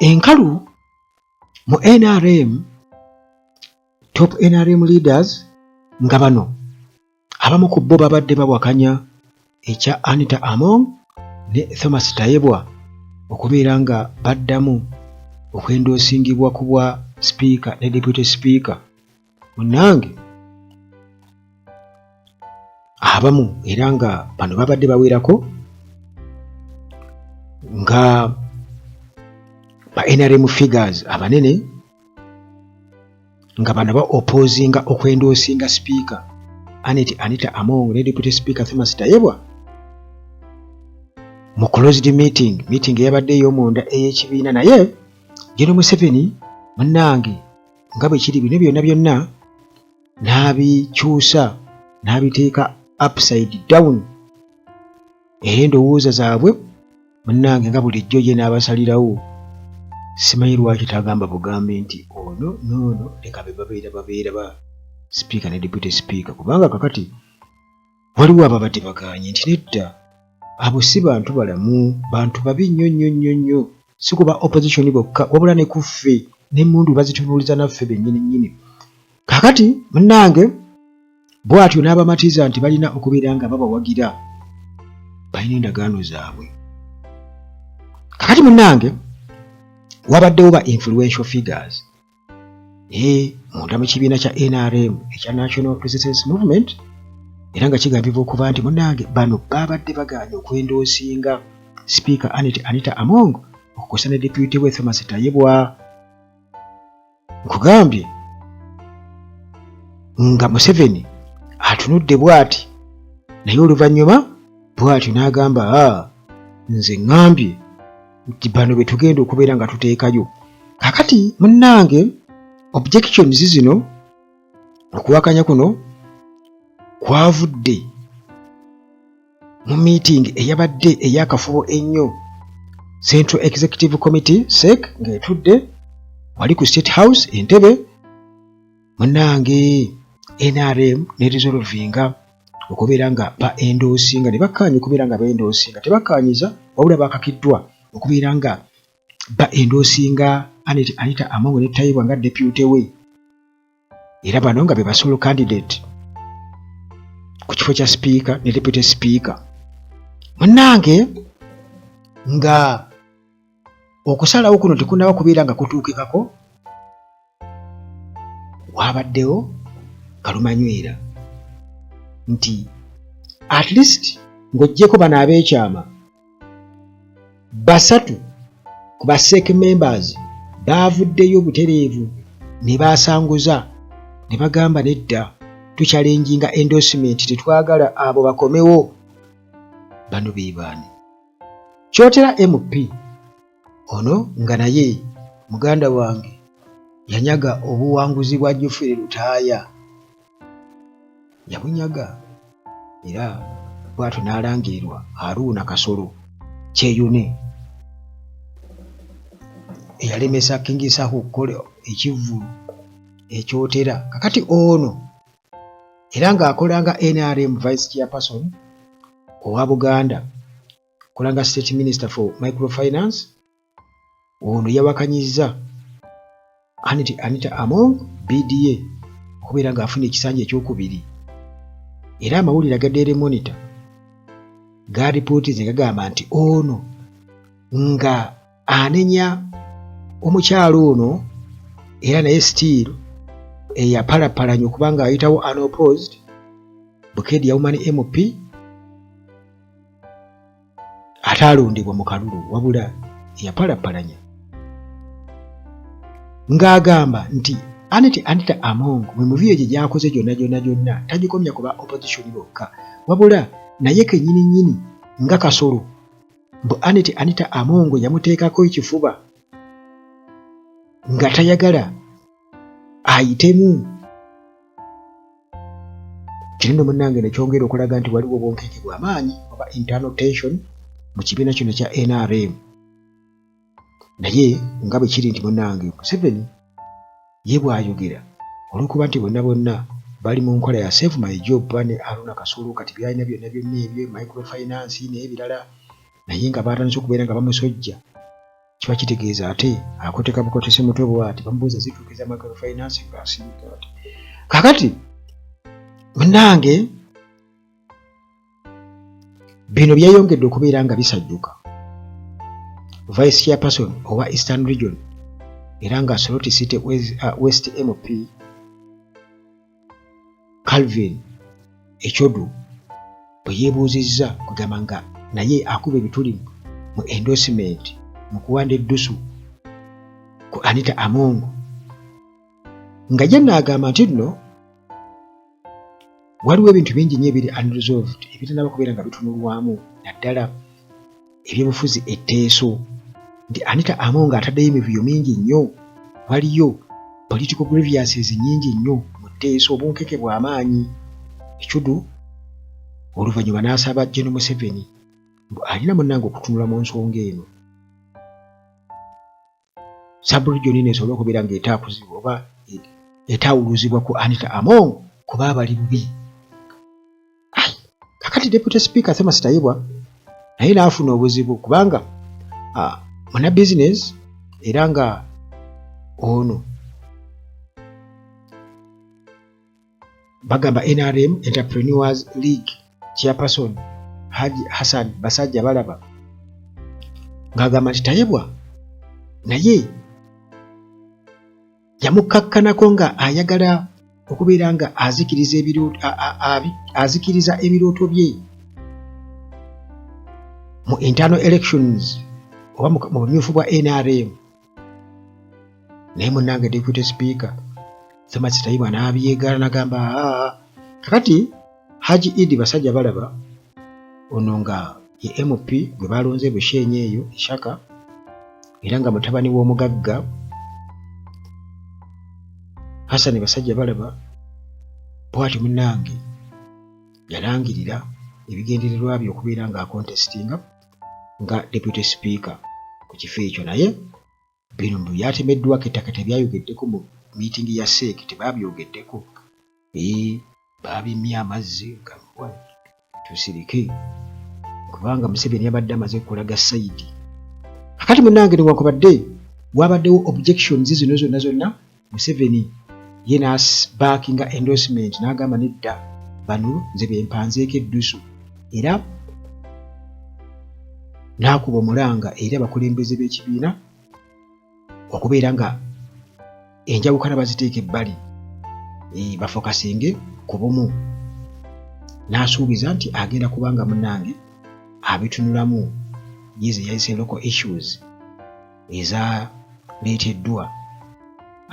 Enkalu mu NRM, top NRM leaders nga bano abamu ku bo babadde bawakanya ekya Anita Among ne Thomas Tayebwa okubeera nga baddamu okwendoosingibwa ku bwa sipiika ne deputy sipiika. Munnange, abamu era nga bano babadde bawerako nga ba NRM figures abanene nga bano ba opposinga okwendoosinga sipiika Annet Anita Among ne deputy speaker Thomas Tayebwa mu closed meeting, meeting eyabadde ey'omunda ey'ekibiina. Naye General Museveni, munnange, nga bwe kiri, bino byonna byonna n'abikyusa n'abiteeka upside down, era endowooza zaabwe, munnange, nga bulijjo ye n'abasalirawo. Simanyi lwaki tagamba bugambi nti ono noono leka be babeera ba sipiika ne deputy speaker, kubanga kakati waliwo ababadde bagaanye nti nedda, abo si bantu balamu, bantu babi nnyo nnyo nnyo nnyo, si kuba opposition bokka wabula ne ku ffe, n'emmundu bazitunuuliza naffe bennyini nnyini. Kaakati munnange, bw'atyo n'abamatiza nti balina okubeera nga babawagira, balina endagaano zaabwe. Kakati munnange, wabaddewo ba influential figures munda mu kibiina kya NRM ekya National Resistance Movement, era nga kigambibwa okuba nti, munnange, bano babadde bagaanye okwendoosinga sipiika Annet Anita Among okukosa ne deputy we Thomas Tayebwa. Nkugambye nga Museveni atunudde bw'ati, naye oluvannyuma bw'atyo n'agamba, "Aa, nze ŋŋambye nti bano be tugenda okubeera nga tuteekayo." Kakati munnange, objections zino, okuwakanya kuno kwavudde mu meeting eyabadde ey'akafubo ennyo, Central Executive Committee, CEC, ng'etudde wali ku State House Entebbe. Munnange, NRM ne resolvinga okubeera nga ba endoosinga ne bakkaanya okubeera nga bendoosinga, tebakkaanyiza wabula bakakiddwa okubeera nga ba endoosinga Annet Anita Among ne Tayebwa nga deputy we, era bano nga be ba sole candidate ku kifo kya sipiika ne deputy speaker. Munnange, nga okusalawo kuno tekunnaba kubeera nga kutuukikako, wabaddewo kalumanywera nti at least ng'oggyeko bano ab'ekyama, basatu ku ba CEC members baavuddeyo butereevu ne basanguza ne bagamba, "Nedda, tukyalenjinga endorsement, tetwagala abo bakomewo." Bano be baani? Kyotera MP ono nga naye muganda wange yanyaga obuwanguzi bwa Geoffrey Lutaaya, yabunyaga, era bw'atyo n'alangirirwa Haruna Kasolo Kyeyune eyalemesa King Saha okukola ekivvulu ekyotera. Kakati ono era ng'akola nga NRM vice chairperson owa Buganda, akola nga state minister for microfinance. Ono yawakanyizza Annet Anita Among BDA okubeera ng'afuna ekisanja ekyokubiri, era amawulire aga Daily Monitor garipooti ze gagamba nti ono nga anenya omukyalo ono, era naye still eyapalapalanya okuba nga ayitawo unopposed, Bukedea Woman MP ataalondebwa mu kalulu wabula eyapalapalanya, ng'agamba nti Annet Anita Among mu mivuyo gye gy'akoze gyonna gyonna gyonna tagikomya ku ba opposition bokka, wabula naye kennyini nnyini nga Kasolo, mbu Annet Anita Among yamuteekako ekifuba nga tayagala ayitemu. Kino nno, munnange, ne kyongera okulaga nti waliwo obunkenke bw'amaanyi oba internal tension mu kibiina kino kya NRM. Naye nga bwe kiri nti, munnange, Museveni ye bw'ayogera, olw'okuba nti bonna bonna bali mu nkola ya "save my job", ne Haruna Kasolo kati byalina byonna byonna ebyo microfinance n'ebirala, naye nga baatandise okubeera nga bamusojja. Kiba kitegeeza ate akoteka bukotese mutwe bwati, bamubuuza zituukiza microfinance ng'asirika ati. Kakati munnange bino byeyongedde okubeera nga bisajjuka. Vice Chairperson owa Eastern Region era nga Soroti City West MP Calvin Echodu bwe yeebuuzizza kugamba nga naye akuba ebituli mu endorsement mu kuwanda eddusu ku Anita Among nga ye naagamba nti nno waliwo ebintu bingi nnyo ebiri unresolved ebitanaba kubeera nga bitunulwamu naddala ebyobufuzi etteeso nti Anita Among ataddeyo emivuyo mingi nnyo, waliyo political grievances nnyingi nnyo mu tteeso, obunkeke bw'amaanyi. Echudu oluvannyuma n'asaba Gen Museveni mbu alina munnange okutunula mu nsonga eno sub-region eno esobole okubeera ng'etaakuzibwa oba etaawuluzibwa ku Anita Among kuba abali bubi. Kakati Deputy Speaker Thomas Tayebwa naye n'afuna obuzibu kubanga muna business era nga ono bagamba NRM Entrepreneurs League Chairperson Haji Hassan Basajja Balaba ng'agamba nti Tayebwa naye Yamukkakkanako nga ayagala okubeera nga azikiriza ebirooto azikiriza ebirooto bye mu internal elections oba mu bumyufu bwa NRM. Naye munnange Deputy Speaker Thomas Tayebwa n'abyegaana n'agamba aa kakati Haji Idi Basajja Balaba ono nga ye MP gwe balonze Bushenyi eyo Ishaka era nga mutabani w'omugagga Hassan Basajja Balaba bw'atyo munnange yalangirira ebigendererwa bye okubeera nga akontesitinga nga Deputy Speaker ku kifo ekyo naye Bino mbu byatemeddwako ettaka tebyayogeddeko mu meeting ya CEC tebabyogeddeko ee baabimye amazzi tusirike kubanga Museveni yabadde amaze kulaga sayidi. Kakati munnange newankubadde wabaddewo objections zino zonna zonna Museveni ye n'abackinga endorsement n'agamba nedda bano nze be mpanzeeko eddusu era n'akuba omulanga eri abakulembeze b'ekibiina okubeera nga enjawukana baziteeka ebbali eh, bafokasinge ku bumu n'asuubiza nti agenda kubanga munnange abitunulamu ye ze yayise local issues ezaleeteddwa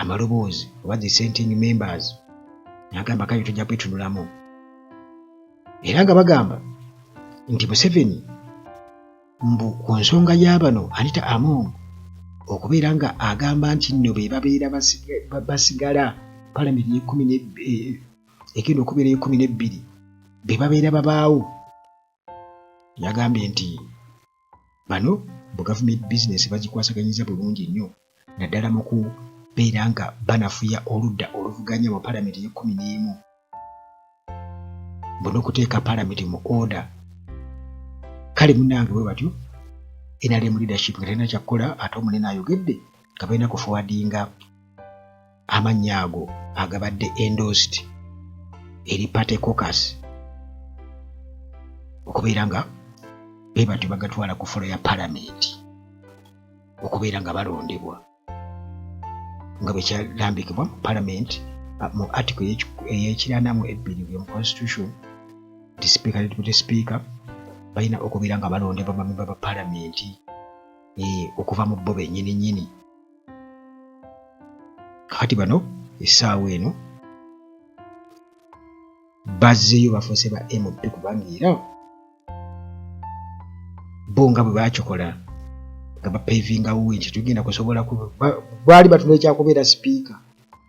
amaloboozi oba dissenting members n'agamba kale tujja kwetunulamu era nga bagamba nti Museveni mbu ku nsonga y'abano Anita Among okubeera nga agamba nti nno be babeera basigala palamenti y'ekkumi e, egenda okubeera ey'ekkumi n'ebbiri be babeera babaawo Yagambye nti bano bu gavumenti bizinensi bagikwasaganyiza bulungi nnyo naddala mu kubeera nga banafuya oludda oluvuganya mu palamenti ey'ekkumi n'emu mbu n'okuteeka palamenti mu order. Kale munnange bwe batyo NRM leadership nga terina kyakukola ate omunene ayogedde nga balina kufowadinga amannya ago agabadde endorsed eri party caucus okubeera nga be batyo bagatwala ku folo ya palamenti okubeera nga balondebwa nga bwe kyalambikibwa mu palamenti mu article ey'ekirana mu ebbiri mu constitution nti sipiika ne deputy sipiika balina okubeera nga balondebwa bamemba ba palamenti eh, okuva mu bo bennyini nnyini. Kakati bano essaawa eno bazzeeyo bafuuse ba MP kubanga era bo nga bwe baakikola nga bapevingawo nti tugenda kusobola baali batunda ekyakubeera sipiika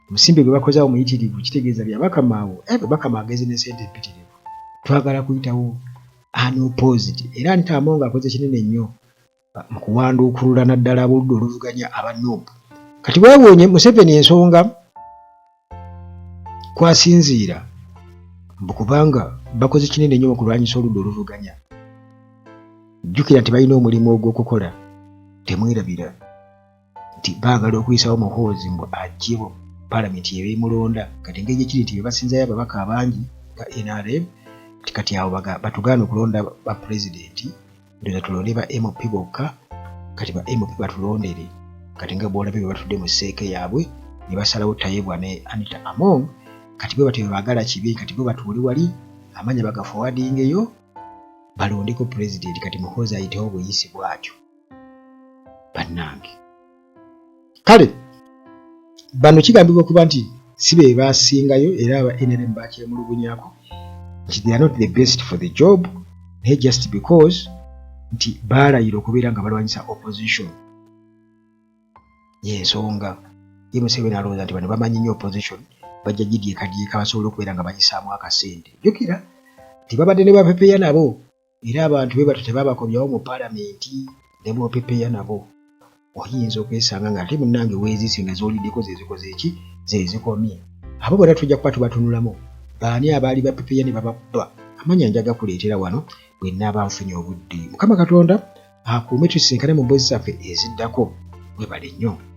omusimbi gwe bakozeawo muyitirivu kitegeeza byabakama awo eh, bakama agezi ne sente empitirivu twagala kuyitawo unopposed era Anita Among akoze kinene nnyo mu kuwanduukulula naddala ab'oludda oluvuganya aba Nup. Kati weewuunye Museveni ensonga kwasinziira mbu kubanga bakoze kinene nnyo mu kulwanyisa oludda oluvuganya. Jjukira nti balina omulimu ogw'okukola, temwerabira. nti baagala okuyisawo Muhoozi mbu aggyewo palamenti yebeemulonda kati engeri gyekiri nti bebasinzayo ababaka abangi nga NRM nti kati awo batugaana okulonda ba pulezidenti ndoza tulonde ba MP bokka kati ba MP batulondere kati nga bwolabye bwe batudde mu seeke yaabwe ne basalawo Tayebwa ne Anita Among kati bwe batyo bebagala kibe kati bo batuule wali amanya bagafowadingeyo balondeko pulezidenti kati Muhoozi ayitewo buyisi bwatyo bannange kale bano kigambibwa okuba nti si be basingayo era aba nrm bakyemulugunyako nti they are not the best for the job naye just because nti baalayira okubeera nga balwanyisa opposition yensonga ye Museveni alowooza nti bano bamanyi nnyo opposition bajja gidyekadyeka basobole okubeera nga bayisaamu akasente jjukira nti babadde ne bapepeya nabo era abantu bwe batyo tebabakomyawo mu palamenti ne bwopepeya nabo oyinza okwesanga nga ate munnange weezise nga z'oliddeko ze zikoze ki ze zikomye abo bonna tujja kuba tubatunulamu baani abaali bapepeya ne babakuba amanya nja gakuleetera wano bwe nnaaba nfunye obudde mukama katonda akuume tusisinkane mu mboozi zaffe eziddako webale nnyo.